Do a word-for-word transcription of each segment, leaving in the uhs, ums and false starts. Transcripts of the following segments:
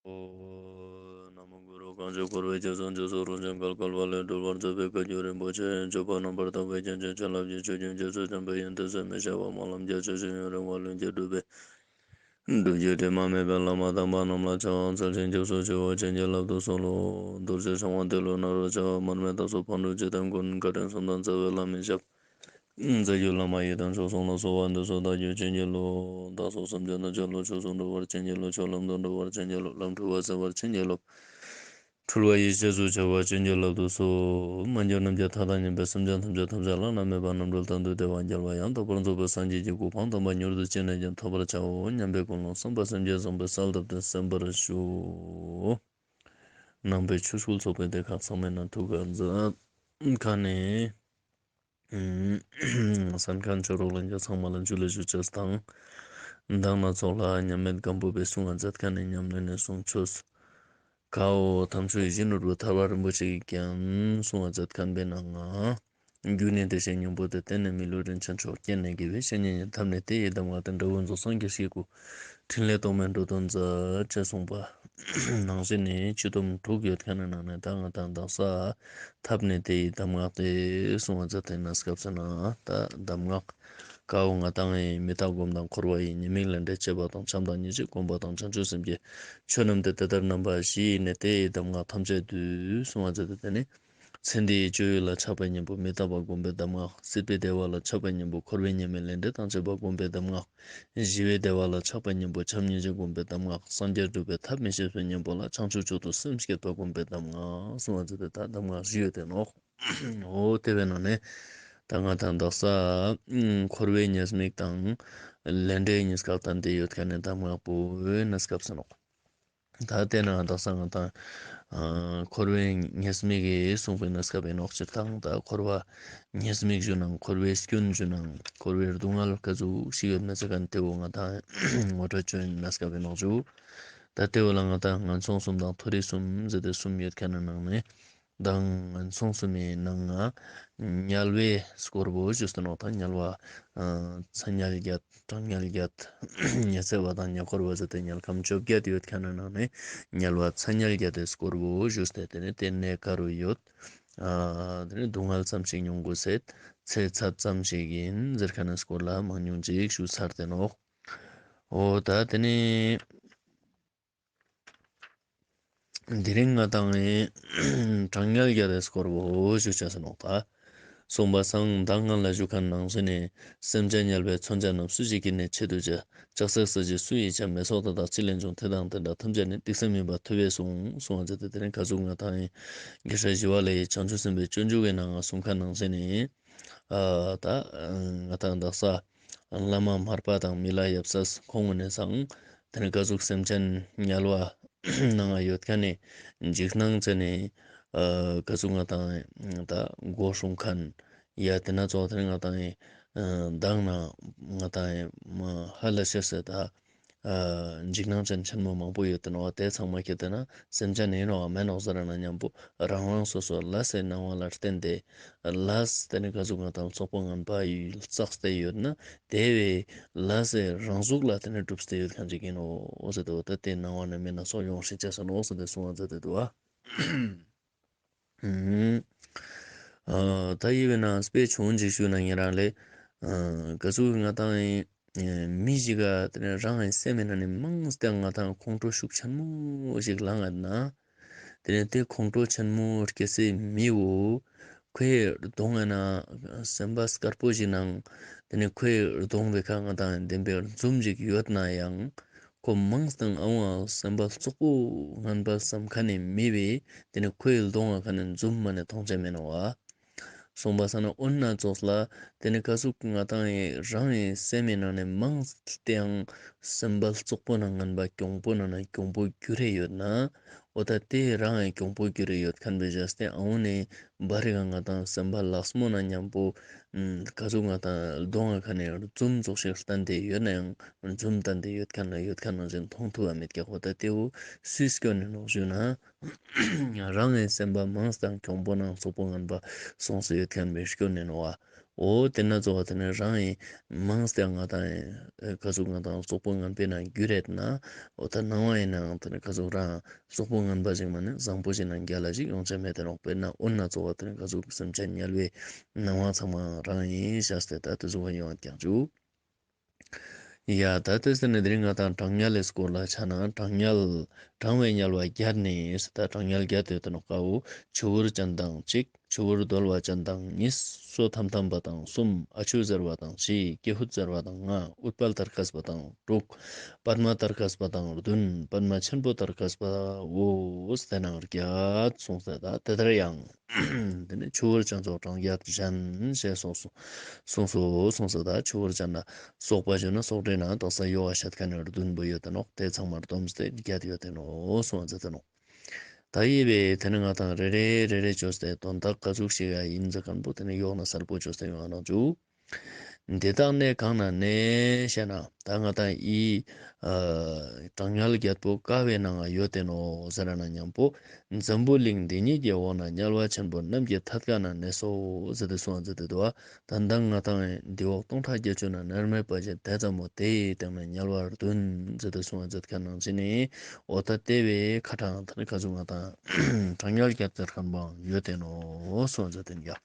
ཨོ། ན་མོ་གུ་རུ། གང་ཞིག་འཁོར་བའི་རྒྱ་མཚོ་འཇིགས་སུ་རུང་ཞིང་བརྒལ་དཀའ་བ་ལས་སྒྲོལ་བར་མཛད་པའི་བཀའ་བརྒྱུད་རིན་པོ་ཆེ་སྤྱོད་པ་རྣམ་པར་དག་པའི་རྒྱན་ཅན་བྱིན་རླབས་ཀྱི་ཆུ་རྒྱུན་རྒྱ་མཚོའི་བྱམས་པའི་ཡོན་ཏན་ཟད་མི་ཤེས་པ་སྨོན་ལམ་རྒྱ་ཆེ་ཞིང་ཡུན་རིང་བ་ལྷུན་གྱིས་གྲུབ་པའི་སྒྲུབ་བརྒྱུད་དྲི་མ་མེད་པའི་བླ་མ་དམ་པ་རྣམས་ལ་ཕྱག་འཚལ་ཞིང་སྐྱབས་སུ་མཆིའོ། བྱིན་གྱིས་བརླབ་ཏུ་གསོལ་ལོ། རྡོ་རྗེ་འཆང་དབང་ཏེ་ལོ་ནཱ་རོ་མཆོག་མར་མེ་མདའ་སོགས་ཕག་གྲུ་འཇིག་རྟེན་མགོན། བཀའ་དྲིན་གསུམ་དང་རྩ་བའི་བླ་མའི་ཞབས། རྩ་བརྒྱུད་བླ་མ་ཡི་དམ་མཆོག་གསུམ་ལ་གསོལ་བ་འདེབས་སོ། བདག་རྒྱུད་བྱིན་གྱིས་རློབས། བདག་སོགས་སེམས་ཅན་ཐམས་ཅད་བློ་ཆོས་སུ་འགྲོ་བར་བྱིན་གྱིས་རློབས། ཆོས་ལམ་དུ་འགྲོ་བར་བྱིན་གྱིས་རློབས། ལམ་འཁྲུལ་བ་སེལ་བར་བྱིན་གྱིས་རློབས། འཁྲུལ་བ་ཡེ་ཤེས་སུ་འཆར་བར་བྱིན་གྱིས་བརླབ་ཏུ་གསོལ། མ་གྱུར་ནམ་མཁའི་མཐའ་དང་མཉམ་པའི་སེམས་ཅན་ཐམས་ཅད་ཐམས་ཅད་བླ་ན་མེད་པ་རྣམ་གྲོལ་དོན་དུ་བདེ་བ་རྒྱལ་བ་ཡང་དག་པར་རྫོགས་པའི་སངས་རྒྱས་ཀྱི་གོ་འཕང་དམ་པ་མྱུར་དུ་ཅི་ནས་ཀྱང་ཐོབ་པར་བྱའོ་སྙམ་པའི་ཀུན་སློང་བསམ་པ་སེམས་བསྐྱེད་བཟང་པོའི་གསལ་བཏབ་སྟེ་གསན་པར་ཞུ། ནང་པའི་ཆོས་སྐུལ་ཚོགས་པའི་སྡེ་ཁག་ཚང་མའི་ནང་ཐུགས་ཀ་མཛད་ཁ་ནས། གསན་མཁན་ཆོས་གྲོགས་ལྷན་རྒྱས་ཚང་མ་ལ་ཇུ་ལེ་ཞུ་ཅེས་དང་། མདང་ནང་ཚོགས་ལ་མཉམ་མེད་སྒམ་པོ་པའི་གསུང་ང་མཛད་མཁན་ནི་ཉམས་ལེན་ནས་གསུང་ཆོས། ཀ་བོ་དམ་ཆོས་ཡིད་བཞིན་ནོར་བུ་ཐར་པ་རིན་པོ་ཆེ་གི་རྒྱན་གསུང་ང་མཛད་མཁན་པའི་ནང་ང་། རྒྱུ་ནི་བདེ་གཤེགས་སྙིང་པོ་སྟེ། རྟེན་ནི་མི་ལུས་རིན་ཆེན་མཆོག་རྐྱེན་ནི་དགེ་བའི་བཤེས་གཉེན་ཉིད། ཐབས་ནི་དེ་ཡི་གདམས་ངག་སྟེ། འབྲས་བུ་རྫོགས་སངས་རྒྱས་ཀྱི་སྐུ། ཕྲིན་ལས་རྟོག་མེད་འགྲོ་དོན་མཛད། ཅེས་གསུངས་པ་ནང་བཞིན་ནི་སྤྱི་སྡོམ་དྲུག་ཡོད་མཁན་ནི་ནང་ནས་ད་ང་དང་དག་ས་ཐབས་ནི་དེ་ཡི་གདམས་ངག་སྟེ་གསུང་བ་མཛད་དེ་ན་སྐབས་སུ་ན་ད་གདམས་ངག་ཀ་བོ་ང་དང་ངི་མི་རྟག་སྒོམ་དང་འཁོར་བ་ཡི་ཉེས་དམིགས་ལས་འབྲས་བཅས་པ་དང་བྱམས་དང་སྙིང་རྗེ་སྒོམ་པ་དང་བྱང་ཆུབ་སེམས་བསྐྱེད་ཆོས་རྣམས་ཏེ། དེ་ལྟར་རྣམ་པ་བཞི་ཡིས་ནི། དེ་ཡི་གདམས་ངག་ཐམས་ཅད་བསྡུས། གསུང་བ་མཛད་དེ་ནི། ཚེ་འདིའི་སྤྱོད་ཡུལ་ལ་ཆགས་པའི་གཉེན་པོ་མི་རྟག་པ་སྒོམ་པའི་གདམས་ངག་སྲིད་པའི་བདེ་བ་ལ་ཆགས་པའི་གཉེན་པོ་འཁོར་བའི་ཉེས་དམིགས་ལས་འབྲས་དང་བཅས་པ་སྒོམ་པའི་གདམས་ངག་ཞི་བའི་བདེ་བ་ལ་ཆགས་པའི་གཉེན་པོ་བྱམས་སྙིང་རྗེ་སྒོམ་པའི་གདམས་ངག་སངས་རྒྱས་སྒྲུབ་པའི་ཐབས་མི་ཤེས་པའི་གཉེན་པོ་ལ་བྱང་ཆུབ་མཆོག་ཏུ་སེམས་བསྐྱེད་པ་སྒོམ་པའི་གདམས་ངག་གསུང་བ་མཛད་དེ་ད་གདམས་ངག་བཞི་ཡོད་དེ་ནོག་འོ་དེ་བས་ན་ནི་ད་ང་དང་དག་ས་འཁོར་བའི་ཉེས་དམིགས་དང་ལས་འབྲས་གཉིས་ཀ་བསྟན་ཏེ་ཡོད་མཁན་ནི་གདམས་ངག་པོ་ཡོད་ན་སྐབས་སུ་ནོག་ད་དེ་ན་དག་ས་ང་དང་འཁོར་བའི་ཉེས་དམིགས་ཀྱི་གསུངས་པའི་གནས་སྐབས་ཡིན་ནོག་སྤྱིར་བཏང་ད་འཁོར་བ་ཉེས་དམིགས་ཞུ་ནང་འཁོར་བའི་སྐྱོན་ཞུ་ནང་འཁོར་བའི་སྡུག་བསྔལ་ག་ཟུག་ཞིག་ཡོད་མེད་ཟེར་མཁན་དེ་བོ་ང་དང་ངོ་སྤྲོད་བྱོན་གནས་སྐབས་ཡིན་ནོག་ཞུ། ད་དེ་བོ་ལ་ང་དང་ངན་སོང་གསུམ་དང་མཐོ་རིས་གསུམ་ཟེར་ཏེ་གསུམ་ཡོད་མཁན་ནི་ནང་ནས། དང་ངན་སོང་གསུམ་མའི་ནང་ང་དམྱལ་བའི་སྐོར་བོ་ཞུས་ཏེ་ནོག་ད་དམྱལ་བ་ཚ་དམྱལ་བརྒྱད་གྲང་དམྱལ་བརྒྱད་ཉི་ཚེ་བ་དང་ཉེ་འཁོར་བ་ཟེར་ཏེ་དམྱལ་ཁམས་བཅོ་བརྒྱད་ཡོད་མཁན་ནི་ནང་ནས་དམྱལ་བ་ཚ་དམྱལ་བརྒྱད་དེ་སྐོར་བོ་ཞུས་ཏེ་དེ་ནས་དེ་ནས་ག་རུ་ཡོད། དེ་ནས་སྡུག་བསྔལ་ཙམ་ཞིག་མྱོང་དགོས་ཟེར་ཚེ་ཚད་ཙམ་ཞིག་ཡིན་ཟེར་མཁན་ནི་སྐོར་ལ་མང་ཉུང་ཅིག་ཞུས་ཚར་ཏེ་ནོག་འོ་ད་དེ་ནས། དེ་རིང་ང་དང་ངི་གྲང་དམྱལ་བརྒྱད་དེ་སྐོར་བོ་ཞུ་ཅེས་ནོག་ད། གསུངས་པ་སང་ད་སྔ་ལ་ཞུ་མཁན་ནང་བཞིན་ནི། སེམས་ཅན་དམྱལ་བའི་མཚོན་ཆ་རྣམས། སུ་ཞིག་གིས་ནི་ཆེད་དུ་བྱ། ལྕགས་སྲེག་ས་གཞི་སུ་ཡིས་བྱ། མེ་སོགས་དེ་དག་ཅི་ལས་འབྱུང་། དེ་དང་དེ་འདྲ་ཐམས་ཅད་ནི། ཏིག་སེ་མིན་པ་ཐུབ་པས་གཟུང་། གསུང་བ་མཛད་དེ་དེ་རིང་ག་ཟུག་ང་དང་ངི་རྒྱལ་སྲས་ཞི་བ་ལྷ་ཡི་བྱང་ཆུབ་སེམས་དཔའི་སྤྱོད་འཇུག་གི་ནང་ང་གསུངས་མཁན་ནང་བཞིན་ནི། ཨ་ད་ང་དང་དག་ས་བླ་མ་མར་པ་དང་མི་ལ་ཡབ་སྲས་ཁོང་ངོ་ནས་སང་དེ་ནས་ག་ཟུག་སེམས་ཅན་དམྱལ་བ་ནང་ང་ཡོད་མཁན་ནི་འཇིགས་སྣང་ཅན་ནི་ཨ་ག་ཟུག་ང་དང་ད་མགོ་སྲུང་མཁན་ཡ་དེ་ན་ཚོགས་དེ་ནས་ང་དང་ཨ་མདང་ན་ང་དང་ཧ་ལ་ཤེས་སེ་ད། ཨ་འཇིགས་སྣང་ཅན་ཆེན་མོ་མང་པོ་ཡོད་དེ་ནོག་དེ་ཚང་མ་ཁྱེད་དེ་ན་སེམས་ཅན་ཡིན་ནོག་མེན་ནོག་ཟེར་ན་མཉམ་པོ་རང་རང་སོ་སོ་ལས་སི་སྣང་བ་ལ་བརྟེན་ཏེ་ལས་དེ་ནི་ག་ཟུག་ང་དང་རྩོག་པོ་ངན་པ་ཡིས་བསགས་ཏེ་ཡོད་ན་དེ་བས་ལས་སི་རང་གཟུགས་ལ་དེ་ནི་གྲུབ་སྟེ་ཡོད་མཁན་ཅིག་ཡིན་ནོག་ཟེར་ཏེ་འོ་ད་དེ་སྣང་བ་ནི་མེད་ན་སོགས་ཡོང་ཤེས་ཅེས་ནོག་ཟེར་ཏེ་གསུང་བ་མཛད་དེ་འདུག་ཨ། ཨ་ད་ཡི་བའི་ནང་དཔེ་ཆུང་ཅིག་ཞུ་ན་ཉེ་རང་ལས། ཨ་ག་ཟུག་ང་དང་ཡིན། མི་ཞིག་ག་དེ་ནས་རང་ཡི་སེམས་ནང་ནས་མང་སྟེ་ང་དང་ཁོང་ཁྲོ་ཤུགས་ཆེན་མོ་ཞིག་ལངས་ཡོད་ན། དེ་ནས་དེ་ཁོང་ཁྲོ་ཆེན་མོ་སྐྱེ་སའི་མི་བོ་ཁོའི་གདོང་ཡིན་ན་སེམས་པ་དཀར་པོ་ཞིག་ནང་དེ་ནས་ཁོའི་གདོང་བའི་ཁ་ང་དང་ལྡན་པའི་འཛུམ་ཞིག་ཡོད་ན་ཡང་། ཁོ་མང་སྟེ་ཨ་བོ་སེམས་པ་རྩོག་པོ་ངན་པ་བསམ་མཁན་ནི་མི་བས་དེ་ནི་ཁོའི་གདོང་ང་ཁ་ནས་འཛུམ་མ་ནས་མཐོང་ཆ་མེད་ནོག་བ། གསུངས་པ་སང་ན་འོ་ན་ཙོགས་ལ་དེ་ནི་ག་ཟུག་ང་དང་ཡི་རང་ཡི་སེམས་ཡི་ནང་ནས་མང་སྟེ་ཡང་སེམས་པ་རྩོག་པོ་ནང་ངན་པ་གྱོང་པོ་ནང་ན་གྱོང་པོ་གྱུར་རེ་ཡོད་ན། འོ་ད་དེ་རང་ཡི་གྱོང་པོ་གྱུར་རེ་ཡོད་མཁན་བས་བྱས་ཏེ་ཨ་བོ་ནི་བ་རི་ག་ང་དང་སེམས་པ་ལགས་མོ་ན་མཉམ་པོ་ག་ཟུག་ང་དང་གདོང་ང་ཁ་ནས་འཛུམ་ཙོགས་ཤིག་བསྟན་ཏེ་ཡོད་ན་ཡང་འཛུམ་བསྟན་ཏེ་ཡོད་མཁན་ལ་ཡོད་མཁན་ནང་བཞིན་མཐོང་ཐུབ་པ་མེད་ཀྱག་འོ་ད་དེ་བོ་སུའི་སྐྱོན་ནི་ནོག་ཞུ་ན། རང་ངི་སེམས་པ་མང་སྟེ་གྱོང་པོ་ནང་རྩོག་པོ་ངན་པ་སོང་སྟེ་ཡོད་མཁན་བས་སྐྱོན་ནི་ནོག་བ། འོ་དེ་ན་ཚོ་བ་དེ་ནི་རང་ཡིན་མང་སྟེ་ང་དང་ཡིན་ཀ་ཟུག་ང་དང་སོག་པོ་ངན་པའི་ནང་རྒྱུ་རེད་ན། འོ་ད་ནང་བ་ཡིན་ནའང་དེ་ནི་ཀ་ཟུག་རང་སོག་པོ་ངན་པ་ཞིག་མ་ནི་བཟང་པོ་ཞིག་ནང་རྒྱལ་ལ་ཞིག་ཡོང་ཆ་མེད་དེ་ནོག། དཔེར་ན་འོ་ན་ཚོ་བ་དེ་ནི་ཀ་ཟུག་སེམས་ཅན་དམྱལ་བའི་ནང་བ་ཚང་མ་རང་ཡིན་བྱས་ཏེ་ད་དེ་ཟུག་བ་ཡོང་བ་ཀྱང་བཅུག། ཡ་ད་དེ་ཟེར་ནས་དེ་རིང་ང་དང་གྲང་དམྱལ་ལས་སྐོར་ལ་ཆ་ན་གྲང་དམྱལ་གྲང་བའི་དམྱལ་བ་བརྒྱད་ནི་ད་གྲང་དམྱལ་བརྒྱད་དེ་ཡོད་དེ་ནོག་ཀ་བོ། ཆུ་བུར་ཅན་དང་གཅིག། ཆུ་བུར་རྡོལ་བ་ཅན་དང་གཉིས། སོ་ཐམ་ཐམ་པ་དང་གསུམ། ཨ་ཆུ་ཟེར་བ་དང་བཞི། ཀྱི་ཧུད་ཟེར་བ་དང་ལྔ། ཨུཏྤལ་ཏར་ཀས་པ་དང་དྲུག། པདྨ་ཏར་ཀས་པ་དང་བདུན། པདྨ་ཆེན་པོ་ཏར་ཀས་པ་བོ་དེ་ནང་བརྒྱད་གསུངས་ཏེ་ད་དེ་ལྟར་ཡང་དེ་ནི་ཆུ་བུར་ཅན་ཚོགས་གྲངས་བརྒྱད་གཞན་ཞེས་གསུངས་སོ། གསུངས་སོ་གསུངས་སོ། ད་ཆུ་བུར་ཅན་ལ་སོགས་པ་ཞུ་ན་སོགས་འདྲེ་ན་དག་ས་ཡོ་བ་ཤད་ཁན་ནི་བདུན་པོ་ཡོད་དེ་ནོག། དེ་ཚང་མ་བསྡོམས་ཏེ་བརྒྱད་ཡོད་དེ་ནོག་གསུངས་ཏེ་ནོག། ད་ཡི་བའི་དེ་ནི་ང་དང་རེ་རེ་རེ་རེ་བཅོས་ཏེ་དོན་དག་ག་ཟུག་ཞིག་ཡ་ཡིན་ཟེར་ཁན་པོ་དེ་ནི་ཡོག་ན་གསལ་པོ་བཅོས་ཏེ་ཡོང་ང་ནོག་ཅུ། འདི་དག་གནས་གང་ན་གནས་ཞེ་ན། ད་ང་དང་ཡི་ཨ་གྲང་དམྱལ་བརྒྱད་པོ་ཀ་བའི་ནང་ང་ཡོད་དེ་ནོག་ཟེར་ན་མཉམ་པོ། འཛམ་བུ་གླིང་འདི་ཉིད་ཀྱི་འོག་ན་དམྱལ་བ་ཆེན་པོ་རྣམས་ཀྱི་ཐད་ཀ་ན་གནས་སོ་ཟེར་ཏེ་གསུངས་ཟེར་ཏེ་འདུག་བ། ད་ལྟ་ང་དང་འདི་འོག་སྟོང་ཕྲག་བརྒྱད་ཅུ་ན་མནར་མེད་པ་ཞིག་དེ་ཙམ་མོ་དེའི་སྟེང་ན་དམྱལ་བ་བདུན་ཟེར་ཏེ་གསུངས་ཟེར་ཁན་ནང་བཞིན་ནི། འོ་ད་དེ་བའི་ཁ་གྲངས་ད་ནི་ཀ་ཟུག་ང་དང་གྲང་དམྱལ་བརྒྱད་ཟེར་ཁན་པོའང་ཡོད་དེ་ནོག་གསུངས་ཟེར་ཏེ་ཡོད།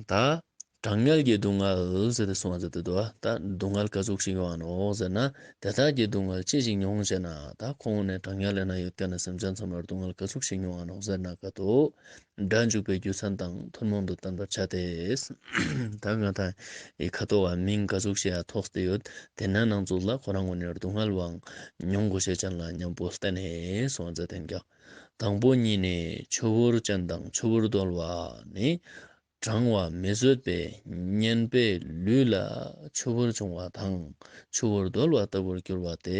ད་གྲང་དམྱལ་གྱི་སྡུག་བསྔལ་ཟེར་ཏེ་གསུངས་ཟེར་ཏེ་འདུག་བ། ད་སྡུག་བསྔལ་ག་ཟུག་ཞིག་ཡོང་ནོག་ཟེར་ན། དེ་དག་གི་སྡུག་བསྔལ་ཅི་ཞིག་མྱོང་ཞེ་ན། ད་ཁོང་ནི་གྲང་དམྱལ་ལ་ན་ཡོད་ཁན་ནི་སེམས་ཅན་ཚང་མར་སྡུག་བསྔལ་ག་ཟུག་ཞིག་མྱོང་ང་ནོག་ཟེར་ན་ཀ་ཏོ། དགྲ་འཇུག་པའི་རྒྱུ་མཚན་དང་ཐུན་མོང་དུ་བསྟན་པར་བྱ་སྟེ། ད་ང་དང་ཡི་ཁ་ཏོ་བ་མིང་ག་ཟུག་ཞིག་ཡ་ཐོགས་ཏེ་ཡོད། དེ་ན་ནང་ཚུགས་ལ་ཁོ་རང་ངོ་ནས་སྡུག་བསྔལ་བའང་མྱོང་དགོས་ཤེས་ཅན་ལ་མཉམ་པོ་བསྟན་ནས་གསུངས་ཟེར་ཏེ་ཡོད། དང་པོ་ཉིད་ནི་ཆུ་བུར་ཅན་དང་ཆུ་བུར་རྡོལ་བ་ནི། གྲང་བ་མི་བཟོད་པས་གཉན་པའི་ལུས་ལ་ཆུ་བུར་བྱུང་བ་དང་ཆུ་བུར་རྡོལ་བ་ལྟ་བུར་གྱུར་པ་དེ་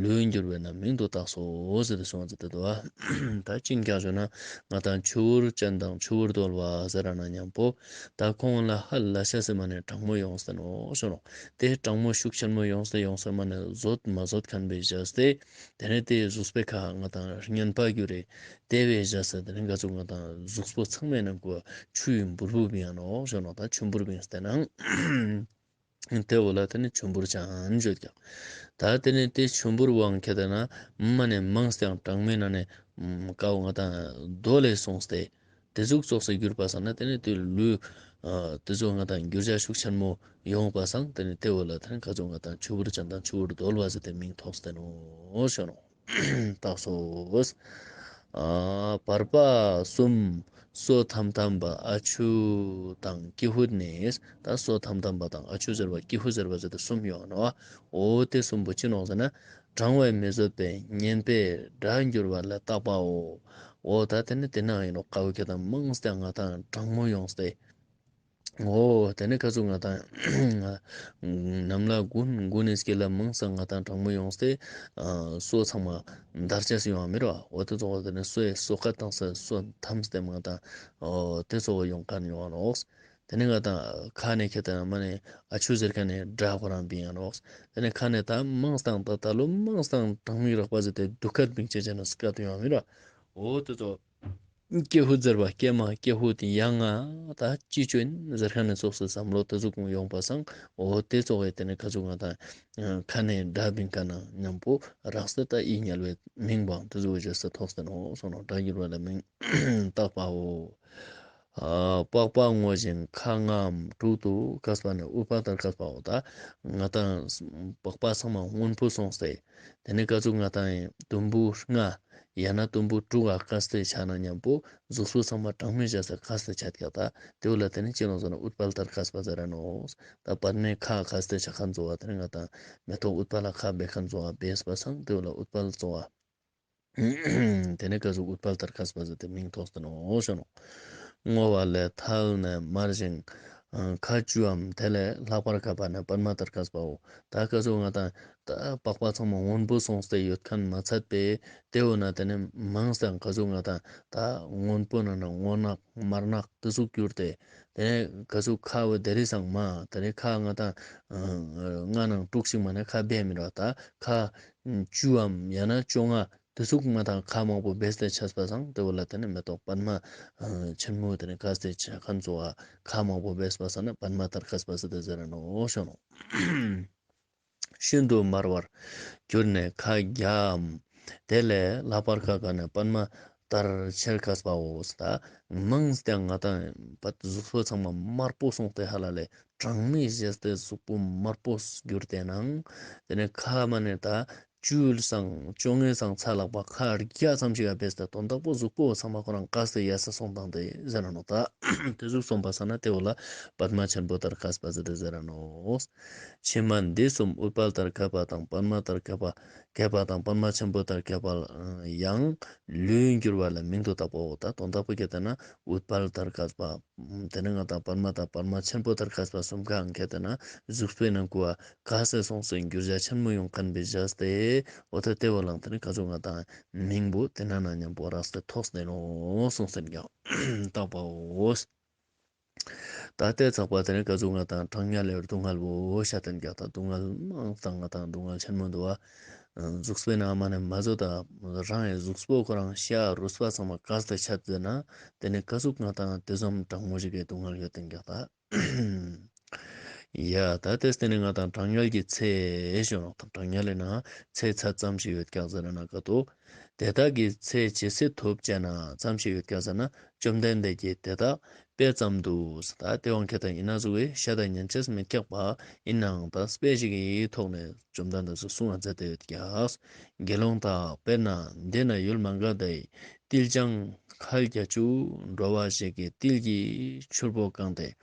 ལུས་འགྱུར་བས་ན་མིང་དུ་བཏགས་སོ་ཟེར་ཏེ་གསུངས་ཏེ་འདུག་བ། ད་ཅི་ཀྱང་ཞུ་ན་ང་དང་ཆུ་བུར་ཅན་དང་ཆུ་བུར་རྡོལ་བ་ཟེར་ན་མཉམ་པོ། ད་ཁོང་ལ་ཧ་ལས་ཤ་ཟེར་མ་ནས་གྲང་མོ་ཡོངས་ཏེ་ནོག་ཞུ་ནོག། དེ་གྲང་མོ་ཤུགས་ཆེན་མོ་ཡོངས་ཏེ་ཡོངས་ཏེ་མ་ནས་བཟོད་མ་བཟོད་ཁན་པའི་བྱས་ཏེ། དེ་ནས་དེ་གཟུགས་པོའི་ཁ་ང་དང་གཉན་པ་གྱུར་རེ། དེ་བས་བྱས་ཏེ་དེ་ནས་ག་ཟུག་ང་དང་གཟུགས་པོ་ཚང་མའི་ནང་གོ་ཆུའི་འབུར་བུ་བིང་ཡ་ནོག་ཞུ་ནོག། ད་ཆུ་འབུར་བིངས་ཏེ་ནང་དེ་བོ་ལ་དེ་ནས་ཆུ་འབུར་ཅན་ཞུ་ཀྱག། ད་དེ་ནས་དེ་ཆུ་འབུར་བོའང་ཁྱེད་དེ་ན་མ་ནས་མང་སྟེ་ཡང་གྲང་མོའི་ནང་ནས་ཀ་བོ་ང་དང་རྡོ་ལས་སོང་སྟེ། དེ་ཟུག་ཙོགས་སེ་གྱུར་པ་སང་ན་དེ་ནས་དེ་ལུས་ཨ་དེ་ཚོ་ང་དང་འགྱུར་བ་ཤུགས་ཆེན་མོ་ཡོང་པ་སང་དེ་ནས་དེ་བོ་ལ་དེ་ནས་ག་ཚོད་ང་དང་ཆུ་བུར་ཅན་དང་ཆུ་བུར་རྡོལ་བ་ཟེར་ཏེ་མིང་ཐོགས་ཏེ་ནོག་ཞུ་ནོག། བཏགས་སོ། ཨ་བར་པ་གསུམ། སོ་ཐམ་ཐམ་པ་ཨ་ཆུ་དང་ཀྱི་ཧུད་ནི། ད་སོ་ཐམ་ཐམ་པ་དང་ཨ་ཆུ་ཟེར་བ་ཀྱི་ཧུད་ཟེར་བ་ཟེར་ཏེ་གསུམ་ཡོད་ནོག། འོ་དེ་གསུམ་པོ་ཅི་ནོག་ཟེར་ན། གྲང་བས་མི་བཟོད་པས་གཉན་པའི་དགྲར་འགྱུར་བ་ལ་བཏགས་པའོ། འོ་ད་དེ་ནི་དེ་ན་ཡིན་ནོག། ཀ་བོ་ཁྱེད་དང་མང་སྟེ་ང་དང་གྲང་མོ་ཡོངས་ཏེ། འོ་དེ་ནི་ག་ཚོད་ང་དང་ནམ་ལ་དགུན་དགུན་ནི་སྐྱེ་ལ་མང་སྟེ་ང་དང་གྲང་མོ་ཡོངས་ཏེ་སོ་ཚང་མ་འདར་ཆ་སི་ཡོང་བ་མི་རོ། འོ་དེ་ཚོ་བོ་དེ་ནི་སོའི་སོ་ཁ་བཏང་སྟེ་སོ་ཐམས་ཏེ་ང་དང་འོ་དེ་ཚོ་བོ་ཡོང་ཁན་ཡོང་ནོག། དེ་ནས་ང་དང་ཁ་ནས་ཁྱེད་དང་མ་ནས་ཨ་ཆུ་ཟེར་ཁན་ནས་དགྲ་ཁོ་རང་བིང་ཡ་ནོག། དེ་ནས་ཁ་ནས་ད་མང་སྟེ་ད་ད་ལོ་མང་སྟེ་གྲང་མིག་རག་པ་ཟེར་ཏེ་སྡུག་ཁ་བིང་ཆ་ཅན་ན་སྐད་དུ་ཡོང་མི་ར། འོ་དེ་ཚོ་ཀྱི་ཧུད་ཟེར་བ་ཀྱེ་མ་ཀྱི་ཧུད་ཡང་ང་ད་ཅི་ཅོ་ཡིན་ཟེར་ཁན་ནས་ཙོགས་སེ་བསམ་བློ་དེ་ཚོ་ཀུན་ཡོང་པ་སང་འོ་དེ་ཚོ་གི་དེ་ནས་ག་ཚོད་ང་དང་ཁ་ནས་དགྲ་བིང་ཁན་ན་མཉམ་པོ་རགས་སེ་ད་ཡི་དམྱལ་བའི་མིང་བོའང་དེ་ཚོ་བོ་བྱས་སེ་ཐོགས་ཏེ་ནོག་གསུངས་ནོག། དགྲར་འགྱུར་བ་ལ་མིང་བཏགས་པའོ། ཨ་པགས་པ་སྔོ་ཞིང་ཁ་ལྔའམ་དྲུག་ཏུ་བཀག་པ་ནི་ཨུཏྤལ་ལྟར་བཀག་པའོ། ད་ང་དང་པགས་པ་ཚང་མ་སྔོན་པོ་སོང་སྟེ། དེ་ནས་ག་ཚོད་ང་དང་དུམ་བུ་ལྔ་ཡང་ན་དུམ་བུ་དྲུག་ག་བཀག་སྟེ་ཆ་ན་མཉམ་པོ་གཟུགས་པོ་ཚང་མ་གྲང་མོ་བྱས་སེ་བཀག་སྟེ་ཆ་ཀྱག། ད་དེ་བོ་ལ་དེ་ནས་ཅི་ནོག་ཟེར་ན་ཨུཏྤལ་ལྟར་བཀག་པ་ཟེར་ར་ནོག། ད་པདྨའི་ཁ་བཀག་སྟེ་ཆ་ཁན་ཚོ་བ་དེ་ནས་ང་དང་མེ་ཏོག་ཨུཏྤལ་ལ་ཁ་སྦས་ཁན་ཚོ་བ་སྦས་པ་སང་དེ་བོ་ལ་ཨུཏྤལ་ཚོ་བ། དེ་ནས་ག་ཟུག་ཨུཏྤལ་ལྟར་བཀག་པ་ཟེར་ཏེ་མིང་ཐོགས་ཏེ་ནོག་ཞུ་ནོག། བསྔོ་བ་ལས་ཐལ་ནས་དམར་ཞིང་ཁ་བཅུའམ་དེ་ལས་ལྷག་པར་ཁ་བ་ནི་པདྨ་ལྟར་བཀག་པའོ། ད་ག་ཟུག་ང་དང་ད་པགས་པ་ཚང་མ་སྔོན་པོ་སོང་སྟེ་ཡོད་ཁན་མ་ཚད་པའི་དེ་བོ་ན་དེ་ནས་མང་སྟེ་ག་ཟུག་ང་དང་ད་སྔོན་པོ་ན་ན་སྔོ་ནག་དམར་ནག་དེ་ཟུག་གྱུར་ཏེ། དེ་ནས་ག་ཟུག་ཁ་བོ་དེ་རིང་སང་མ་དེ་ནས་ཁ་ང་དང་ལྔ་ནང་དྲུག་ཞིག་མ་ནས་ཁ་སྦས་མི་ར། ད་ཁ་བཅུའམ་ཡང་ན་བཅོ་ལྔ་ དེ་ཟུག་མ་དང་ཁ་མང་པོ་སྦས་ཏེ་ཆ་པ་སང་དེ་བོ་ལ་དེ་ནི་མེ་ཏོག་པདྨ་ཆེན་མོ་དེ་ནི་ཁ་སྟེ་ཆ་ཁན་ཙོགས་ཁ་མང་པོ་སྦས་པ་སང་ན་པདྨ་ཏར་ཀ་སྦས་ཏེ་ཟེར་ར་ནོག་ཞུ་ནོག། ཤིན་ཏུ་དམར་བར་གྱུར་ནས་ཁ་བརྒྱའམ། དེ་ལས་ལྷག་པར་ཁ་ག་ནས་པདྨ་ཏར་ཆེར་ཁ་སྦས་པའོ། ད་མང་སྟེ་ང་དང་པད་གཟུགས་པོ་ཚང་མ་དམར་པོ་སོང་སྟེ་ཧ་ལ་ལས་གྲངས་མེད་བཞེས་ཏེ་གཟུགས་པོ་དམར་པོ་གྱུར་ཏེ་ནང་དེ་ནས་ཁ་མ་ནས་ད་བཅུ་སང་བཅོ་ལྔའི་སང་ཚ་ལག་པ་ཁ་བརྒྱ་ཙམ་ཞིག་ག་སྦས་ཏེ་དོན་དག་པོ་གཟུགས་པོ་ཚང་མ་ཁོ་རང་ཀ་སྟེ་ཡ་ས་སོང་དང་དེ་ཟེར་ར་ནོག། ད་དེ་ཟུག་སོང་པ་སང་ན་དེ་བོ་ལ་པདྨ་ཆེན་པོ་ཏར་ཀ་སྦས་ཏེ་ཟེར་ར་ནོག། ཕྱི་མ་འདི་གསུམ་ཨུཏྤལ་ཏར་ཀ་པ་དང་པདྨ་ཏར་ཀ་པ་ཀ་པ་དང་པདྨ་ཆེན་པོ་ཏར་ཀ་པ་ཡང་ལུས་འགྱུར་བ་ལ་མིང་དུ་བཏགས་པའོ། ད་དོན་དག་པོ་ཁྱེར་ཏེ་ན་ཨུཏྤལ་ཏར་ཀ་པ་དེ་ནས་ང་དང་པདྨ་དང་པདྨ་ཆེན་པོ་ཏར་ཀ་པ་གསུམ་ཀའང་ཁྱེར་ཏེ་ན་གཟུགས་པོའི་ནང་ཀུ་བ་ཀ་སེ་སོང་སེ་འགྱུར་བ་ཆེན་མོ་ཡོང་ཁན་པའི་བཞག་སྟེ་འོ་ད་དེ་བོ་ལང་དེ་ནི་ཀ་ཟུག་ང་དང་མིང་པོ་དེ་ན་ན་མཉམ་པོ་རགས་ཏེ་ཐོགས་ཏེ་ནོག་གསུངས་ཏེ་ཡང་བཏགས་པའོ། ད་ལྟའི་ཚགས་པ་དེ་ནི་ཀ་ཟུག་ང་དང་གྲང་ངལ་ལས་སྡུག་བསྔལ་བོ་ཤ་ཏན་ཀྱག། ད་སྡུག་བསྔལ་མང་སྟེ་ང་དང་སྡུག་བསྔལ་ཆེན་མོ་འདུག་བ། གཟུགས་པོའི་ནང་མ་ནས་མ་བཟོད་ད་རང་གི་གཟུགས་པོ་ཁོ་རང་ཤ་རུས་པ་ཚང་མ་ཀ་སྟེ་ཆད་ཟེར་ན་དེ་ནི་ཀ་ཟུག་ང་དང་དེ་ཙམ་གྲང་མོ་ཞིག་གི་སྡུག་བསྔལ་ཡོད་ཏན་ཀྱག་ད། ཡ་ད་དེ་སྟེ་ནི་ང་དང་གྲང་ངལ་གྱི་ཚེ་ཞུ་ནོག། ད་གྲང་ངལ་ལས་ན་ཚེ་ཚད་ཙམ་ཞིག་ཡོད་ཀྱག་ཟེར་ན་ཀ་ཏོ། དེ་དག་གི་ཚེ་ཇི་སྲིད་ཐུབ་ཅེ་ན་ཙམ་ཞིག་ཡོད་ཀྱག་ཟེར་ན་བཅོམ་ལྡན་འདས་ཀྱིས་དེ་དག་དཔེ་ཙམ་དུ། ད་དེ་བོ་ཁྱེར་ཏེ་ན་ཡིན་ན་ཟུག་གི་ཤ་དང་ཉན་ཅེས་མེད་ཀྱག་པ་ཡིན་ནའང་ད་དཔེ་ཞིག་གི་ཐོག་ནས་བཅོམ་ལྡན་འདས་སུ་གསུང་བ་མཛད་དེ་ཡོད་ཀྱག། དགེ་སློང་དག་དཔེར་ན་འདི་ན་ཡུལ་མ་འགགས་དེའི་ཏིལ་ལྗང་ཁལ་བརྒྱད་ཅུ་འགྲོ་བ་ཞིག་གི་ཏིལ་གྱིས་ཕྱུར་པོ་བཀང་སྟེ།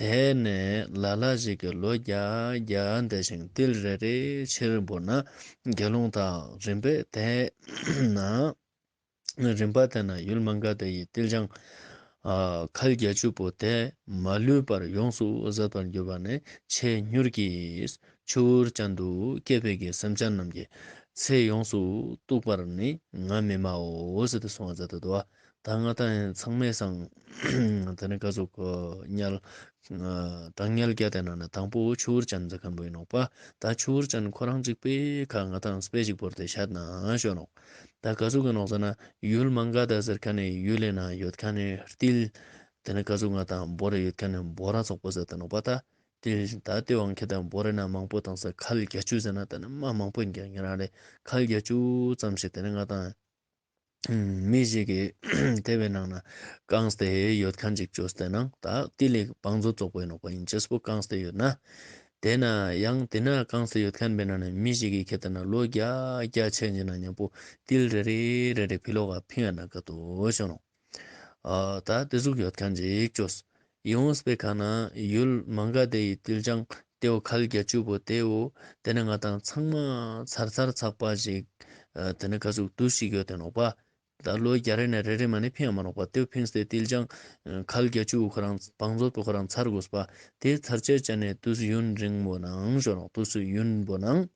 དེ་ནས་ལ་ལ་ཞིག་གི་ལོ་བརྒྱ་བརྒྱ་འདས་ཤིང་ཏིལ་རེ་རེ་ཕྱིར་བོར་ན་དགེ་སློང་དག་རིམ་པས་དེ་ན་རིམ་པས་དེ་ན་ཡུལ་མ་འགགས་དེ་ཡི་ཏིལ་ལྗང་ཨ་ཁལ་བརྒྱད་ཅུ་པོ་དེ་མ་ལུས་པར་ཡོངས་སུ་ཟད་པར་གྱུར་པ་ནས་ཆེས་མྱུར་གྱི་ཆུ་བུར་ཅན་དུ་སྐྱེས་པའི་གི་སེམས་ཅན་རྣམས་ཀྱི་ཚེ་ཡོངས་སུ་གཏུགས་པར་ནི་ང་མི་སྨྲའོ་ཟེར་ཏེ་གསུངས་པ་མཛད་དེ་འདུག་བ། ད་ང་དང་ཚང་མའི་སང་དེ་ནི་ཀ་ཟུག་གི་ཉལ་གྲང་ངལ་བརྒྱད་དེ་ནང་ནས་དང་པོ་ཆུ་བུར་ཅན་ཟེར་ཁན་པོ་ཡིན་ནོག་པ། ད་ཆུ་བུར་ཅན་ཁོ་རང་གཅིག་པོའི་ཁ་ང་དང་དཔེ་ཞིག་བོར་ཏེ་བཤད་ན་ཞུ་ནོག། ད་ཀ་ཟུག་གི་ནོག་ཟེར་ན་ཡུལ་མ་འགགས་དེ་ཟེར་ཁན་ནི་ཡུལ་ལི་ན་ཡོད་ཁན་ནི་ཏིལ་དེ་ནི་ཀ་ཟུག་ང་དང་བོར་ཡོད་ཁན་ནི་བོ་ར་ཚོགས་པོ་ཟེར་ཏེ་ནོག་པ། ད་ཏིལ་ད་དེ་བོ་ཁྱེར་ཏེ་བོར་ན་མང་པོ་བཏང་ས་ཁལ་བརྒྱད་ཅུ་ཟེར་ན་དེ་ནི་མ་མང་པོ་ཡིན་ཀྱག། ཉེ་རང་རེ་ཁལ་བརྒྱད་ཅུ་ཙམ་ཞིག་དེ་ནི་ང་དང་མི་ཞིག་གི་དེ་བོའི་ནང་ན་བཀང་སྟེ་ཡོད་ཁན་ཅིག་བཅོས་ཏེ་ནང་ད་ཏིལ་ལི་བང་མཛོད་ཙོགས་པོ་ཡིན་ནོག་པ། ཡིན་ཅེས་པོ་བཀང་སྟེ་ཡོད་ན་དེ་ན་ཡང་དེ་ན་བཀང་སྟེ་ཡོད་ཁན་པོའི་ནང་ན་མི་ཞིག་གི་ཁྱེར་ཏེ་ན་ལོ་བརྒྱ་བརྒྱ་ཆ་ཅེས་ན་མཉམ་པོ་ཏིལ་རེ་རེ་རེ་རེ་ཕི་ལོག་ག་ཕིང་ང་ན་ཀ་ཏོ་ཞུ་ནོག། ཨ་ད་དེ་ཟུག་ཡོད་ཁན་ཅིག་བཅོས། ཡོངས་པའི་ཁ་ན་ཡུལ་མ་འགགས་དེ་ཡི་ཏིལ་ལྗང་དེ་བོ་ཁལ་བརྒྱད་ཅུ་པོ་དེ་བོ་དེ་ནི་ང་དང་ཚང་མ་ཚར་ཚར་ཚགས་པ་ཞིག་ཨ་དེ་ནི་ཀ་ཟུག་དུས་ཤིག་ཡོད་དེ་ནོག་པ། ད་ལོ་བརྒྱ་རེ་ནས་རེ་རེ་མ་ནི་ཕིང་ང་མ་ནོག་པ། དེ་བོ་ཕིངས་ཏེ་ཏིལ་ལྗང་ཁལ་བརྒྱད་ཅུ་བོ་ཁོ་རང་བང་མཛོད་པོ་ཁོ་རང་ཚར་དགོས་པ། དེ་ཚར་ཅེས་ཅན་ནི་དུས་ཡུན་རིང་མོ་ནང་ཞུ་ནོག། དུས་ཡུན་པོ་ནང་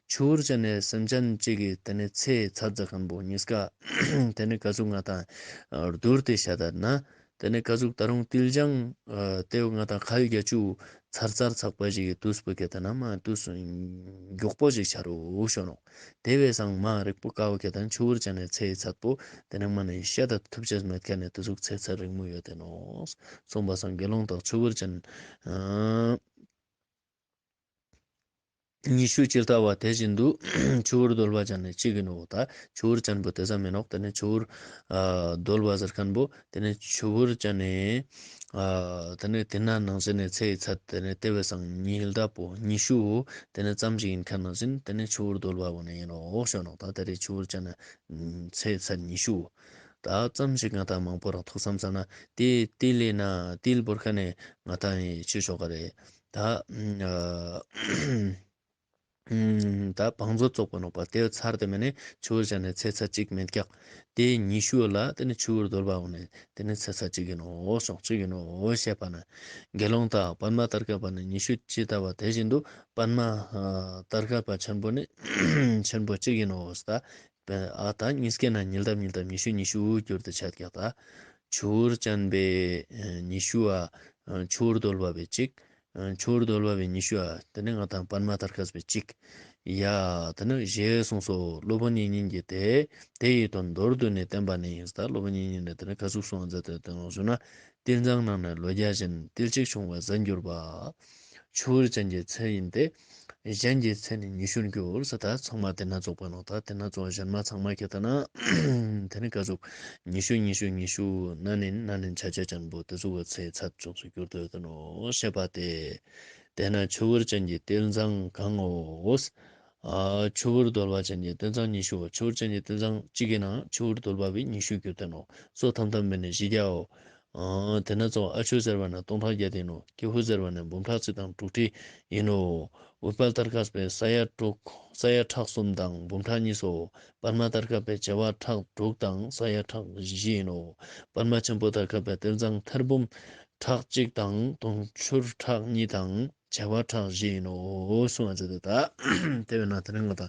ཆུ་བུར་ཅན་ནི་སེམས་ཅན་གཅིག་གི་དེ་ནི་ཚེ་ཚད་ཟེར་ཁན་པོ་ཉིས་ཀ་དེ་ནི་ཀ་ཟུག་ང་དང་བསྡུར་ཏེ་བཤད་ད་ན་དེ་ནི་ཀ་ཟུག་ད་རུང་ཏིལ་ལྗང་དེ་བོ་ང་དང་ཁལ་བརྒྱད་ཅུ་ཚར་ཚར་ཚགས་པ་ཞིག་གི་དུས་པོ་ཁྱེར་ཏེ་ན་མ་དུས་མགྱོགས་པོ་ཞིག་ཆ་རུག་ཞུ་ནོག། དེ་བོའི་སང་མ་རིག་པོ་ཀ་བོ་ཁྱེར་ཏེ་ན་ཆུ་བུར་ཅན་ནི་ཚེ་ཚད་པོ་དེ་ནི་མ་ནི་བཤད་ད་ཐུབ་ཅེས་མེད་ཁན་ནི་དེ་ཟུག་ཚེ་ཚད་རིང་མོ་ཡོད་དེ་ནོག། གསུངས་པ་སང་དགེ་སློང་དག་ཆུ་བུར་ཅན་ཨ་ཉི་ཤུ་ཇི་ལྟ་བ་དེ་བཞིན་དུ་ཆུ་བུར་རྡོལ་བ་ཅན་ནི་གཅིག་ཡིན་ནོ། ད་ཆུ་བུར་ཅན་པོ་དེ་ཙམ་མིན་ནོག། དེ་ནི་ཆུ་བུར་ཨ་རྡོལ་བ་ཟེར་ཁན་པོ་དེ་ནི་ཆུ་བུར་ཅན་ནི་ཨ་དེ་ནི་དེ་ན་ནང་བཞིན་ནི་ཚེ་ཡི་ཚད་དེ་ནི་དེ་བས་སང་ཉི་ལྡབ་པོ་ཉི་ཤུ་དེ་ནི་ཙམ་ཞིག་ཡིན་ཁན་ནང་བཞིན་དེ་ནི་ཆུ་བུར་རྡོལ་བ་བོ་ནི་ཡིན་ནོ་ཞུ་ནོག། ད་དེ་རེ་ཆུ་བུར་ཅན་ནི་ཚེ་ཡི་ཚད་ཉི་ཤུ་ད་ཙམ་ཞིག་ང་དང་མང་པོ་རང་ཐུགས་བསམ་ས་ན་དེ་ཏིལ་ལི་ན་ཏིལ་བོར་ཁན་ནི་ང་དང་ཡི་ཆུ་ཆོག་ག་རེ། ད་ཨ་ཨ་ད་བང་མཛོད་ཙོགས་པོ་ནོག་པ། དེ་ཚར་ཏེ་མ་ནི་ཆུ་བུར་ཅན་ནི་ཚེ་ཚད་གཅིག་མེད་ཀྱག། དེ་ཉི་ཤུ་ལ་དེ་ནི་ཆུ་བུར་རྡོལ་བ་བོ་ནི་དེ་ནི་ཚེ་ཚད་གཅིག་ཡིན་ནོ་ཞུ་ནོག། གཅིག་ཡིན་ནོ་ཞེས་པ་ན། དགེ་སློང་དག་པདྨ་ཏར་ཀ་པ་ནི་ཉི་ཤུ་ཇི་ལྟ་བ་དེ་བཞིན་དུ་པདྨ་ཨ་ཏར་ཀ་པ་ཆེན་པོ་ནི་ཆེན་པོ་གཅིག་ཡིན་ནོ། ད་ཨ་ད་ཉིས་ཀའི་ནང་ཉི་ལྡབ་ཉི་ལྡབ་ཉི་ཤུ་ཉི་ཤུ་གྱུར་ཏེ་ཆ་ཀྱག། ད་ཆུ་བུར་ཅན་པའི་ཉི་ཤུ་བ་ཆུ་བུར་རྡོལ་བ་བའི་གཅིག། ཆུ་བུར་རྡོལ་བ་བའི་ཉི་ཤུ་བ་དེ་ནི་ང་དང་པདྨ་ཏར་ཀ་པའི་གཅིག། ཡ་དེ་ནི་ཞེས་གསུངས་སོ། སློབ་དཔོན་དབྱིག་གཉེན་གྱིས་དེ་དེ་ཡི་དོན་མདོར་བསྡུས་ནས་བསྟན་པ་ནི་ཡིན། ད་སློབ་དཔོན་དབྱིག་གཉེན་ནི་དེ་ནི་ག་ཟུག་གསུངས་མཛད་དེ་དེ་ནོ་ཞུ་ན། ཏིལ་འཛིན་ནང་ན་ལོ་བརྒྱ་བཞིན། ཏིལ་གཅིག་བྱུང་བ་ཟད་འགྱུར་བ། ཆུ་བུར་ཅན་གྱི་ཚེ་ཡིན་ཏེ། གཞན་གྱི་ཚེ་ནི་ཉི་ཤུར་འགྱུར། ཟེར་ད་ཚང་མ་དེ་ན་ཙོགས་པ་ནོ། ད་དེ་ན་ཙོགས་གཞན་མ་ཚང་མ་ཁྱེར་ཏེ་ན་དེ་ནི་ག་ཟུག་ཉི་ཤུ་ཉི་ཤུ་ཉི་ཤུ་ན་ནིན་ན་ནིན་ཆ་ཆ་ཅན་པོ་དེ་ཟུག་གི་ཚེ་ཚད་ཙོགས་སུ་གྱུར་ཏེ་ཡོད་དེ་ནོ། ཞེས་པ་སྟེ། དེས་ན་ཆུ་བུར་ཅན་གྱི་ཏིལ་འཛིན་གང་ངོ་། ཨ་ཆུ་བུར་རྡོལ་བ་ཅན་གྱི་ཏིལ་འཛིན་ཉི་ཤུ། ཆུ་བུར་ཅན་གྱི་ཏིལ་འཛིན་གཅིག་གི་ནང་ཆུ་བུར་རྡོལ་བ་བའི་ཉི་ཤུ་གྱུར་ཏེ་ནོ། སོ་ཐམ་ཐམ་མེ་ནི་བཞི་བརྒྱའོ། ཨ་དེ་ན་ཙོགས་ཨ་ཆུ་ཟེར་བ་ན་སྟོང་ཕྲག་བརྒྱད་ཡིན་ནོ། ཀྱི་ཧུད་ཟེར་བ་ན་འབུམ་ཕྲག་གཅིག་དང་དྲུག་ཁྲི་ཡིན་ནོ། ཨུཏྤལ་ཏར་ཀ་པའི་ས་ཡ་དྲུག་ས་ཡ་ཕྲག་གསུམ་དང་འབུམ་ཕྲག་གཉིས་སོ། པདྨ་ཏར་ཀ་པའི་བྱེ་བ་ཕྲག་དྲུག་དང་ས་ཡ་ཕྲག་བཞི་ཡིན་ནོ། པདྨ་ཆེན་པོ་ཏར་ཀ་པའི་ཏིལ་འཛིན་ཐེར་འབུམ་ཕྲག་གཅིག་དང་དུང་ཕྱུར་ཕྲག་གཉིས་དང་བྱེ་བ་ཕྲག་བཞི་ཡིན་ནོ། གསུངས་པ་ཟེར་ཏེ་ད་དེ་བས་ན་དེ་རིང་ང་ད་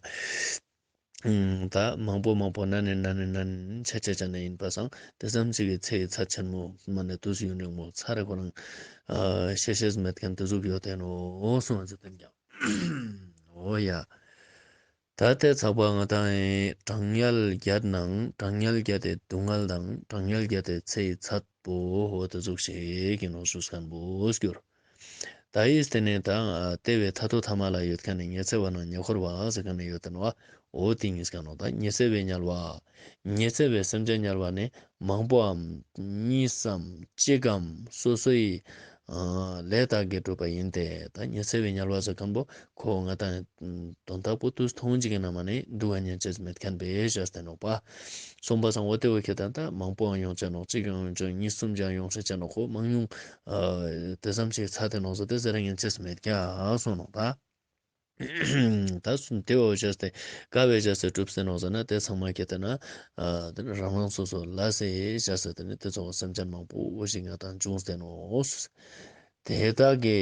ད་མང་པོ་མང་པོ་ན་ནིན་ན་ནིན་ན་ནིན་ཆ་ཆ་ཆ་ནས་ཡིན་པ་སང་དེ་ཙམ་ཞིག་གི་ཚེ་ཡི་ཚད་ཆེན་མོ་མ་ནས་དུས་ཡུན་རིང་མོ་ཚར་རེ་ཁོ་རང་ཤེས་ཤེས་མེད་མཁན་དེ་ཟུག་ཡོད་དེ་ནོ་གསུངས་པ་ཟེར་ཏེ་ཀྱང་འོ་ཡ། ད་དེ་ཚགས་པ་ང་དང་གྲང་དམྱལ་བརྒྱད་ནང་གྲང་དམྱལ་བརྒྱད་དེ་སྡུག་བསྔལ་དང་གྲང་དམྱལ་བརྒྱད་དེ་ཚེ་ཡི་ཚད་པོ་འོ་དེ་ཟུག་ཞིག་གི་ནོ་ཞུ་མཁན་པོ་གྱུར། ད་ཡིས་དེ་ནས་ད་དེ་བས་ཐ་དོ་ཐ་མ་ལ་ཡོད་མཁན་ནི་ཉི་ཚེ་བ་ནང་ཉེ་འཁོར་བ་ཟེར་མཁན་ནི་ཡོད་དེ་ནོ། འོ་དེ་ཉིས་ཀ་ནོ། ད་ཉི་ཚེ་བའི་དམྱལ་བ། ཉི་ཚེ་བའི་སེམས་ཅན་དམྱལ་བ་ནི་མང་པོའམ་གཉིས་སམ་གཅིག་གམ་སོ་སོའི་ལས་དག་གིས་གྲུབ་པ་ཡིན་ཏེ། ད་ཉི་ཚེ་བའི་དམྱལ་བ་ཟེར་མཁན་པོ་ཁོ་ང་དང་དོན་དག་པོ་དུས་ཐུང་ཅིག་གི་ནང་མ་ནི་སྡུག་བསྔལ་ཉན་ཅེས་མེད་མཁན་པའི་ཞེས་ཏེ་ནོག་པ། གསུངས་པ་སང་འོ་དེ་བོ་ཁྱེད་ད་ད་མང་པོའང་ཡོང་ཅེས་ནོག། གཅིག་ཡང་ཡོང་ཅེས་ནོག། གཉིས་གསུམ་ཅང་ཡོང་ཤེས་ཅེས་ནོག། ཁོ་མང་ཉུང་དེ་ཙམ་ཞིག་ཚ་དེ་ནོག་ཟེར་ཏེ་ཟེར་ཉན་ཅེས་མེད་ཀྱག་གསུངས་ནོག་ད། ད་སུན་དེ་བོ་བྱས་ཏེ་ཀ་བས་བྱས་ཏེ་གྲུབ་སྟེ་ནོག་ཟེར་ན་དེ་ཚང་མ་ཁྱེད་དེ་ན་དེ་ནི་རང་རང་སོ་སོ་ལ་སེ་བྱས་ཏེ་དེ་ནི་དེ་ཚོ་སེམས་ཅན་མང་པོ་ཞིག་ང་དང་བྱུང་སྟེ་ནོག། དེ་དག་གི་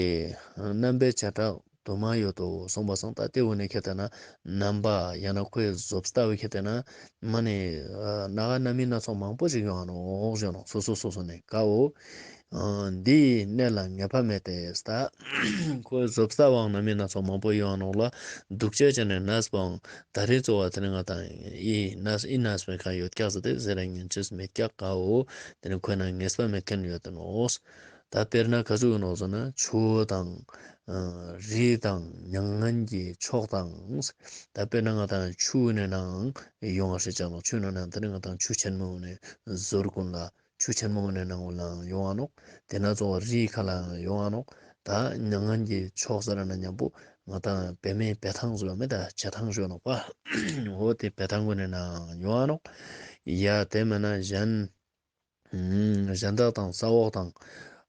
རྣམ་པའི་བྱེ་བྲག་དུ་མ་ཡོད་དོ་གསུངས་པ་སང་ད་དེ་བོ་ནི་ཁྱེད་དེ་ན་རྣམ་པ་ཡང་ན་ཁོའི་བཟོ་ལྟ་བོ་ཁྱེད་དེ་ན་མ་ནི་སྣ་ཁ་རྣམ་སྨིན་སྣ་ཚོགས་མང་པོ་ཞིག་ཡོང་ང་ནོག་ཞུ་ནོག། སོ་སོ་སོ་སོ་ནས་ཀ་བོ། འདི་ཡི་གནས་ལ་ངེས་པ་མེད་དེ། ད་ཁོའི་བཟོ་ལྟ་བོའང་རྣམ་སྨིན་སྣ་ཚོགས་མང་པོ་ཡོང་ང་ནོག་ལ། སྡུག་ཅག་ཅན་ནི་གནས་པོའང་ད་རེས་གཙོ་བོ་དེ་ནི་ང་དང་ཡི་གནས་ཡི་གནས་པའི་ཁ་ཡོད་ཀྱག་ཟེར་ཏེ་ཟེར་ར་ཉན་ཅེས་མེད་ཀྱག་ཀ་བོ། དེ་ནི་ཁོ་ན་ངེས་པ་མེད་མཁན་ཡོད་དེ་ནོག། ད་དཔེར་ན་ག་ཟུག་ཡིན་ནོག་ཟེར་ན་ཆུ་དང་། རི་དང་མྱ་ངན་གྱི་ཕྱོགས་དང་། ད་དཔེར་ན་ང་དང་ཆུ་ནི་ནང་ཡོང་བ་ཞིག་ཅང་ནོག། ཆུ་ནི་ནང་དེ་ནི་ང་དང་ཆུ་ཆེན་མོ་ནི་ཟུར་ཀུན་ལ། ཆུ་ཆེན་མོ་ནི་ནང་ལའང་ཡོང་ང་ནོག། དེ་ན་ཚོ་རིའི་ཁ་ལའང་ཡོང་ང་ནོག། ད་མྱ་ངན་གྱི་ཕྱོགས་ཟེར་ན་མཉམ་པོ་ང་དང་བེ་མེ་བེ་ཐང་ཟེར་བ་མེད་ད་བྱེ་ཐང་ཟེར་ནོག་པ། འོ་དེ་བེ་ཐང་ཀུན་ནི་ནང་ཡོང་ང་ནོག། ཡ་དེ་མེད་ན་གཞན་གཞན་དག་དང་ས་འོག་དང་།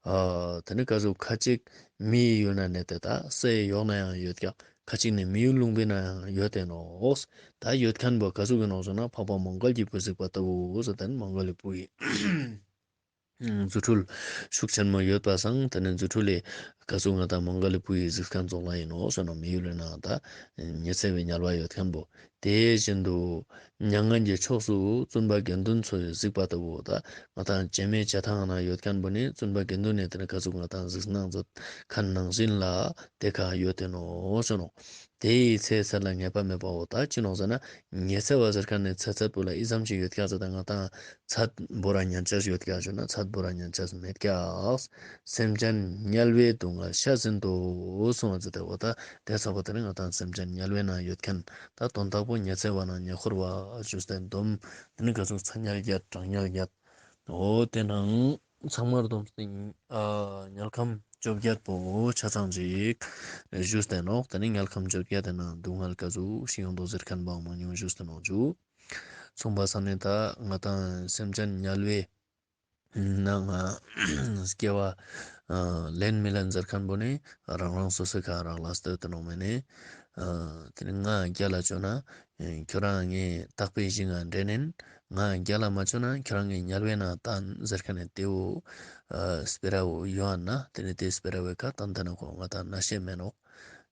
ཨ་དེ་ནི་ག་ཟུག་ཁ་ཅིག་མིའི་ཡུལ་ན་གནས་ཏེ་ད་སའི་ཡོག་ན་ཡང་ཡོད་ཀྱག། ཁ་ཅིག་ནི་མི་ཡུལ་ལུང་པའི་ནང་ཡང་ཡོད་དེ་ནོག། ད་ཡོད་མཁན་པོ་ག་ཟུག་གི་ནོག་ཟེར་ན་འཕགས་པ་མོའུ་འགལ་གྱི་བུས་གཟིགས་པ་ལྟ་བུ་ཟེར་ཏེ་མོའུ་འགལ་གྱི་བུ་ཡི་རྫུ་འཕྲུལ་ཤུགས་ཆེན་མོ་ཡོད་པ་སང་དེ་ནི་རྫུ་འཕྲུལ་ལས་ག་ཟུག་ང་དང་མོའུ་འགལ་གྱི་བུ་ཡི་གཟིགས་མཁན་ཙོགས་ལ་ཡིན་ནོག་ཟེར་ན་མི་ཡུལ་ལས་ནང་ད་ཉི་ཚེ་བའི་དམྱལ་བ་ཡོད་མཁན་པོ། དེ་བཞིན་དུ་མྱ་ངན་གྱི་ཕྱོགས་སུ་བཙུན་པ་དགེ་འདུན་ཚོས་གཟིགས་པ་ལྟ་བུ་ད་ང་དང་བྱེ་མའི་བྱེ་ཐང་ན་ཡོད་མཁན་པོ་ནི་བཙུན་པ་དགེ་འདུན་ནི་དེ་ནི་ག་ཟུག་ང་དང་གཟིགས་སྣང་མཛད་མཁན་ནང་བཞིན་ལ་དེ་ཁ་ཡོད་དེ་ནོག་ཟེར་ནོག། དེ་ཡི་ཚེ་ཚད་ལ་ངེས་པ་མེད་པའོ། ད་ཅི་ནོག་ཟེར་ན་ཉི་ཚེ་བ་ཟེར་མཁན་ནི་ཚེ་ཚད་པོ་ལ་ཨི་ཙམ་ཞིག་ཡོད་ཀྱག་ཟེར་ད་ང་དང་ཚད་བོར་ར་ཉན་ཅེས་ཡོད་ཀྱག་ཞུ་ན་ཚད་བོར་ར་ཉན་ཅེས་མེད་ཀྱག། སེམས་ཅན་དམྱལ་བའི་སྡུག་བསྔལ་ཤ་ཟིན་ཏོ་གསུངས་པ་ཟེར་ཏེ་འོ་ད་དེ་ཚ་པོ་དེ་ནི་ང་དང་སེམས་ཅན་དམྱལ་བའི་ནང་ཡོད་མཁན་ད་དོན་དག་པོ་ཉི་ཚེ་བ་ནང་ཉེ་འཁོར་བ་ཞུས་ཏེ་སྡོམ་དེ་ནི་ག་ཚོད་ཚ་དམྱལ་བརྒྱད་གྲང་དམྱལ་བརྒྱད། འོ་དེ་ནང་ཚང་མར་སྡོམ་སྟེ་ཨ་དམྱལ་ཁམས་བཅོ་བརྒྱད་པོ་ཆ་ཚང་ཅིག་ཞུས་ཏེ་ནོག། དེ་ནི་དམྱལ་ཁམས་བཅོ་བརྒྱད་དེ་ནང་སྡུག་བསྔལ་ག་ཟུག་ཞིག་ཡོང་དོ་ཟེར་མཁན་པོ་མང་ཉུང་ཞུས་ཏེ་ནོག་ཞུ། གསུངས་པ་སང་ནི་ད་ང་དང་སེམས་ཅན་དམྱལ་བའི་ནང་སྐྱེ་བ་ལེན་མི་ལེན་ཟེར་མཁན་པོ་ནི་རང་རང་སོ་སོའི་ཁ་རག་ལས་ཏེ་ཡོད་དེ་ནོག་མེ་ནི། དེ་ནི་ང་རྒྱལ་ལ་བཅོ་ན་ཁྱོད་རང་ངའི་བདག་པོའི་གཞི་ང་འདྲེན་ནིན། ང་རྒྱལ་ལ་མ་བཅོ་ན་ཁྱོད་རང་ངའི་དམྱལ་བའི་ནང་བཏང་ཟེར་མཁན་ནི་དེ་བོ་སྤེ་ར་བོ་ཡོང་ང་ན་དེ་ནི་དེ་སྤེ་ར་བོའི་ཁ་ཏན་ཏན་ཁོ་ང་དང་ན་ཤེས་མེད་ནོག།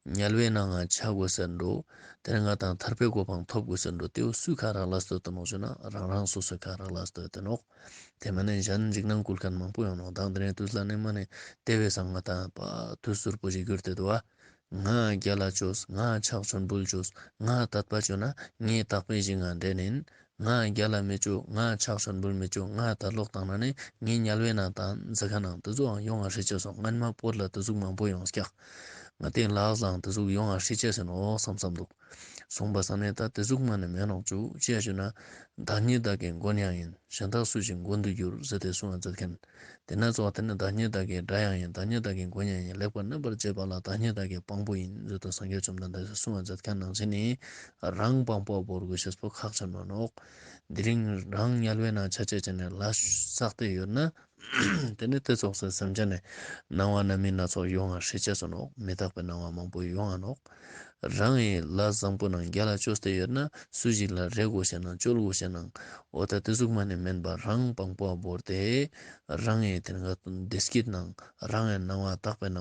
དམྱལ་བའི་ནང་ང་ཆ་དགོས་ཟེར་འགྲོ། དེ་ནི་ང་དང་ཐར་པའི་གོ་འཕང་ཐོབ་དགོས་ཟེར་འགྲོ། དེ་བོ་སུའི་ཁ་རག་ལས་ཏེ་ཡོད་དེ་ནོག་ཞུ་ན་རང་རང་སོ་སོའི་ཁ་རག་ལས་ཏེ་ཡོད་དེ་ནོག། དེ་མ་ནི་གཞན་འཇིགས་སྣང་སྐུལ་མཁན་མང་པོ་ཡོང་ནོག། དང་དེ་ནི་དུས་ལ་ནི་མ་ནི་དེ་བས་སང་ང་དང་པ་དུས་ཟུར་པོ་ཞིག་གྱུར་ཏེ་འདུག་བ། ང་རྒྱལ་ལ་ཅོས། ང་ཕྱག་མཆོད་འབུལ་ཅོས། ང་དད་པ་ཅོས་ན་ངའི་དག་པའི་ཞིང་ང་འདྲེན་ཡིན། ང་རྒྱལ་ལ་མི་ཅོ། ང་ཕྱག་མཆོད་འབུལ་མི་ཅོ། ང་དད་ལོག་བཏང་ན་ནི་ངའི་དམྱལ་བའི་ནང་དང་འཛི་ཁ་ནང་དེ་ཟུག་ཡང་ཡོང་ང་ཧྲི་ཅེས་སོང་། སྔན་མ་བོད་ལ་དེ་ཟུག་མང་པོ་ཡོང་སྐྱག་ང་དེ་ལག་ལའང་དེ་ཟུག་ཡོང་ང་ཧྲི་ཅེས་ཟེར་ནོག་བསམ་བསམ་འདུག་གསུངས་པ་ས་ནས་ད་དེ་ཟུག་མ་ནི་མེད་ནོག་ཅུ་ཅི་ཞུ་ན། བདག་ཉིད་བདག་གི་མགོན་ཡང་ཡིན། གཞན་དག་སུ་ཞིག་མགོན་དུ་འགྱུར་ཟེར་ཏེ་གསུང་བ་མཛད་མཁན། དེ་ན་ཚོགས་དེ་ནི་བདག་ཉིད་བདག་གི་དགྲ་ཡང་ཡིན། བདག་ཉིད་བདག་གི་མགོན་ཡང་ཡིན། ལེགས་པར་གནས་པར་བྱེད་པ་ལ་བདག་ཉིད་བདག་གི་དཔང་པོ་ཡིན་ཟེར་ཏེ་སངས་རྒྱས་བཅོམ་ལྡན་འདས་གསུང་བ་མཛད་མཁན་ནང་བཞིན་ནི་རང་དཔང་པོ་བོར་དགོས་ཤེས་པོ་ཁག་ཆེན་མོ་ནོག་དེ་རིང་རང་དམྱལ་བའི་ནང་ཆ་ཆ་ཅན་ནས་ལས་བསགས་ཏེ་ཡོད་ན། དེ་ནི་དེ་ཚོགས་སུ་སེམས་ཅན་ནི་སྣང་བ་སྣ་མིན་སྣ་ཚོགས་ཡོང་ང་ཧྲི་ཅེས་སོ་ནོག་མི་རྟག་པའི་སྣང་བ་མང་པོ་ཡོང་ང་ནོག་རང་ཡི་ལས་བཟང་པོ་ནང་རྒྱལ་ལ་ཅོས་ཏེ་ཡོད་ན་སུ་ཞིག་ལ་རེ་དགོས་ཤེས་ནང་བཅོལ་དགོས་ཤེས་ནང་འོ་ད་དེ་ཟུག་མ་ནི་མེན་པ་རང་དཔང་པོ་བོར་ཏེ་རང་ཡི་དེ་ནི་བདེ་སྐྱིད་ནང་རང་ཡི་སྣང་བ་དག་པའི་སྣང་